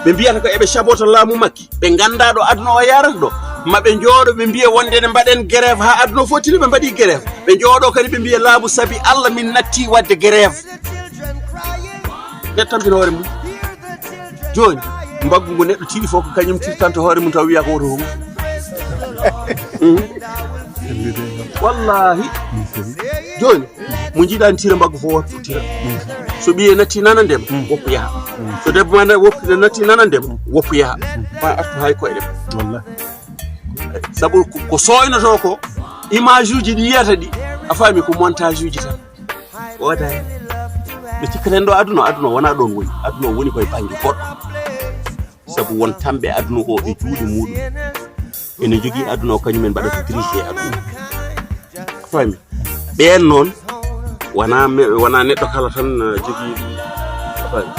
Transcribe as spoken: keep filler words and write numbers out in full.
Ɓe mbiyata ko eɓe cabota laamu Makki, ɓe ngannda ɗo aduna o yarata ɗo. Ma ɓe njooɗo ɓe mbiya wonde ne mbaɗen grève haa aduna o fof tini, ɓe mbaɗi grève. Ɓe njooɗo kadi ɓe mbiya laamu sabi Allah min natti waɗde grève. Neɗɗo tampina hoore mum. Jooni, mbaggu ngu neɗɗo tiiɗi fof ko kañum tirtanta hoore mum taw wiya ko woto hum. Hmm. Wallahi. Jooni, mo jiiɗani tira mbaggu fof wattu tira. So ɓiye natti nana ndema, woppu yaha. So debbo ma na-, woppu natti nana ndema, woppu yaha. Ma artu hay koyɗe ma. Wallahi. Sabu ko, ko sooynoto ko, image uji ɗi yiyata ɗi, a faami ko montage uji tan. Wooda hen. Ɓe cikkata en ɗo aduna, aduna wona ɗon woni. Aduna o woni koye bannge goɗɗo. Sabu won tamɓe aduna o e juuɗe muɗum. Ene jogii aduna o kañum en mbaɗata dirige aduna. A faami? Ɓeen noon, wona me-, wona neɗɗo kala tan, uh, jogii ɗum. A faami?